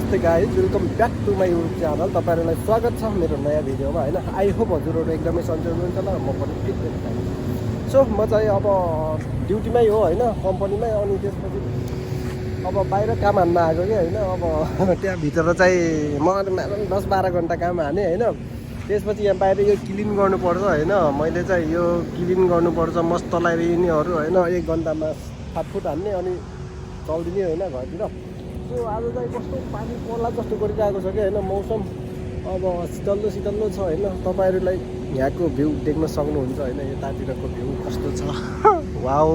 नमस्ते guys, welcome back to my YouTube channel. तपाईँहरूलाई स्वागत छ मेरो नयाँ भिडियोमा होइन। आई होप हजुरहरू एकदमै सन्चै हुनुहुन्छ होला, म पनि ठिकै छु। सो म चाहिँ अब ड्युटीमै हो होइन, कम्पनीमै। अनि त्यसपछि अब बाहिर काम हान्न आएको कि होइन। अब त्यहाँभित्र चाहिँ म 10-12 घन्टा काम हाने होइन। त्यसपछि यहाँ बाहिर यो क्लिन गर्नुपर्छ होइन। मैले चाहिँ यो क्लिन गर्नुपर्छ मस्तलाई यिनीहरू होइन। 1 घन्टामा फाटफुट हान्ने अनि चल्दिने होइन घरतिर। सो आज चाहिँ कस्तो पानी पर्ला जस्तो गरिरहेको छ कि होइन। मौसम अब शीतल्लो शीतल्लो छ होइन। तपाईँहरूलाई यहाँको भ्यू देख्न सक्नुहुन्छ होइन। यतातिरको भ्यू कस्तो छ वाउ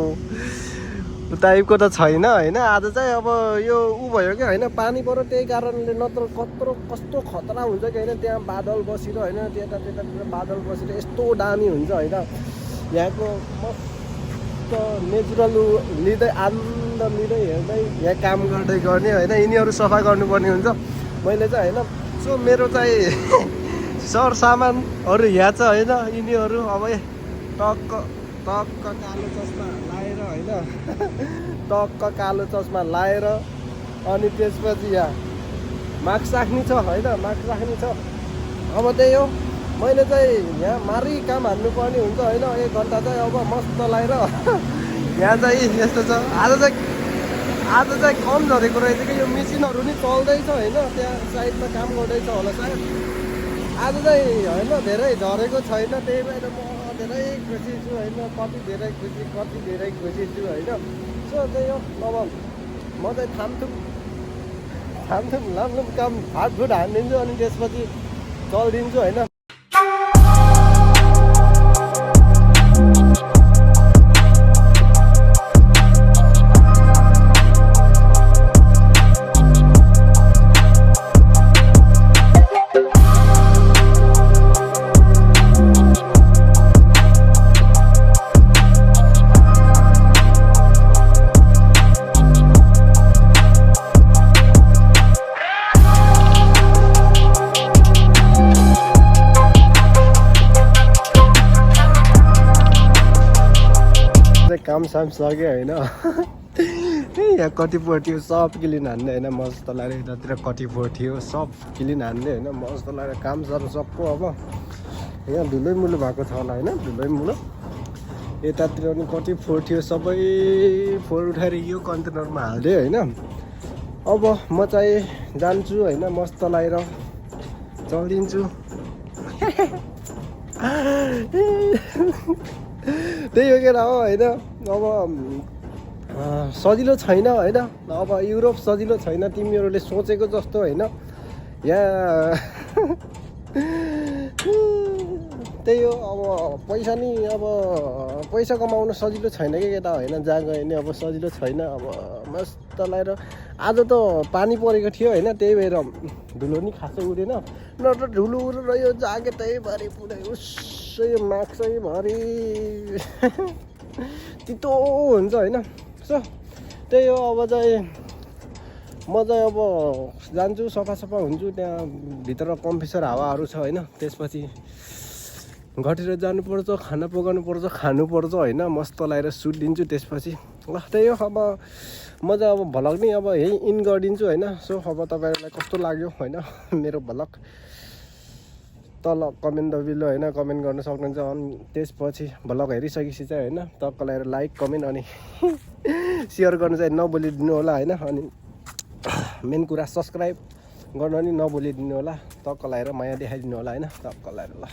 टाइपको त छैन होइन। आज चाहिँ अब यो भयो क्या होइन, पानी पऱ्यो त्यही कारणले, नत्र कस्तो खतरा हुन्छ कि होइन। त्यहाँ बादल बसेर होइन, त्यतातिर बादल बसेर यस्तो दामी हुन्छ होइन। यहाँको मस्त नेचुरल लिँदै आनन्द लिँदै हेर्दै यहाँ काम गर्दै गर्ने होइन। यिनीहरू सफा गर्नुपर्ने हुन्छ मैले चाहिँ होइन। सो मेरो चाहिँ सर सामानहरू यहाँ छ होइन। यिनीहरू अब टक्क कालो चस्मा लाएर होइन टक्क कालो चस्मा लाएर अनि त्यसपछि यहाँ मास्क राख्ने छ होइन, मास्क राख्ने छ। अब त्यही हो, मैले चाहिँ यहाँ मारी काम हान्नुपर्ने हुन्छ होइन। 1 घन्टा चाहिँ अब मस्त लाएर यहाँ चाहिँ यस्तो छ। आज चाहिँ कम झरेको रहेछ कि यो मेसिनहरू नि चल्दैछ होइन। त्यहाँ साइडमा काम गर्दैछ होला सायद। आज चाहिँ होइन धेरै झरेको छैन, त्यही भएर म धेरै खुसी छु होइन। कति धेरै खुसी छु होइन। सो त्यही हो, अब म चाहिँ थामथुम लामलुम काम फाटफुट हानिदिन्छु अनि त्यसपछि चलिदिन्छु होइन। काम साम सक्यो होइन। यहाँ कति पर्थ्यो सब क्लिन हान्ने होइन। मस्त लगाएर यतातिर कति पर्थ्यो सब क्लिन हान्ने होइन। मस्त लगाएर काम साह्रो सबको। अब यहाँ धुलै मुलो भएको छ होला होइन, धुलै मुलो। यतातिर पनि कति फोर्थ्यो सबै फोर उठाएर यो कन्टेनरमा हाल्दै होइन। अब म चाहिँ जान्छु होइन, मस्त लगाएर चलिदिन्छु। त्यही हो क्या हो होइन। अब सजिलो छैन होइन। अब युरोप सजिलो छैन तिमीहरूले सोचेको जस्तो होइन। यहाँ त्यही हो, अब पैसा नि अब पैसा कमाउन सजिलो छैन कि केटा होइन। जहाँ गयो नि अब सजिलो छैन। अब मस्त लगाएर आज त पानी परेको थियो होइन, त्यही भएर धुलो नि खासै उडेन। नत्र धुलो उडेर यो ज्याकेटैभरि पुरै उसै माक्सैभरि तितो हुन्छ होइन। सो त्यही हो, अब चाहिँ म चाहिँ अब जान्छु, सफा हुन्छु। त्यहाँ भित्र कम्प्रेसर हावाहरू छ होइन। त्यसपछि घटेर जानुपर्छ, खाना पकाउनुपर्छ, खानुपर्छ होइन। मस्त लगाएर सुट दिन्छु त्यसपछि। ल त्यही हो, अब म चाहिँ अब भ्लग नि अब यही इन गरिदिन्छु होइन। सो अब तपाईँहरूलाई कस्तो लाग्यो होइन मेरो भ्लग, तल कमेन्ट दबिलो होइन कमेन्ट गर्न सक्नुहुन्छ। अनि त्यसपछि भ्लग हेरिसकेपछि चाहिँ होइन टक्क लगाएर लाइक कमेन्ट अनि सेयर गर्नु चाहिँ नभुलिदिनु होला होइन। अनि मेन कुरा सब्सक्राइब गर्न नि नभुलिदिनु होला। टक्क लगाएर माया देखाइदिनु होला होइन, टक्क लगाएर ल।